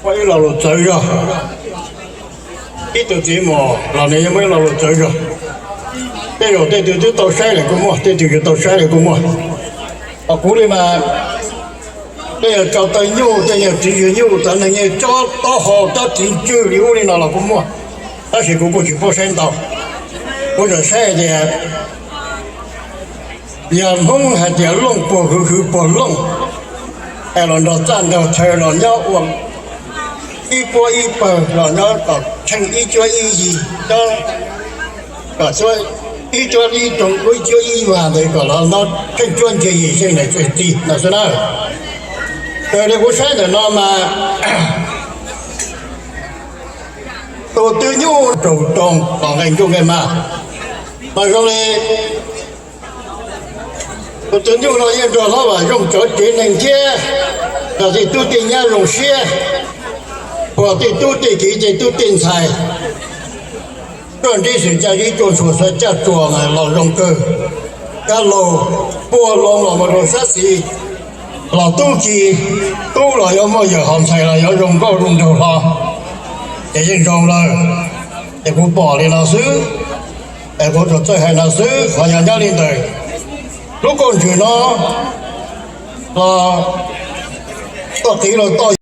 Muaj ib lo lus txawv zog, ib tug txiv muam los nws yeej muaj ib lo lus txawv zog. Tej zaum tej tug twb tau saib lawm kuj muaj, tej tug yuav tau saib lawm kuj muaj. Hos kuv li mas, tej yog tso taw nyuj, tej yog tsiv yws nyuj, cov neeg yeej cob taub hau cob tsiv ntswg li ub li no los kuj muaj, tab sis kuv kuj tsis paub saib ntau. Kuv tsuas saib hais tias yog Hmoob hais tias looj puag hwv hwv puag looj, es los nrog txaj nrog chaw los nyob ua ib puab ib pawg los nyob kom tsheej ib cuab ib yig, kom ib cuab ib rooj ua ib cuab ib vag ntawd kom los nyob tsheej cuab ntse yig xyeej ntawm txij no xwb na. Raws li kuv saib ntawm no mas tus twg nyuj raug roog los nqe ncuj nqe mag, mas zoo li tus twg nyuj no yeej nrog hlob Vam Zoo cov tsev neeg thiab, nrog tej tub tej nyab zoo siab, puag tej tub tej kiv tej tub tej ntxhais, tuaj ntsib xwm caj zib tuaj ntxhua xav caj tsuas mas los zoo kawg. Cab laug puag loo los mus rau sab xis, los tub ki, tub los yuav muaj yawm hauv ntxhais los yuav zoo nkauj zoo nraug hlo, ces yeej zoo lawm. Ces kuv pom li no xwb, es kuv tsuas txawj hais no xwb. Qhov yog nyob li ntawm lub kauj ntsws no los toj qiv los toj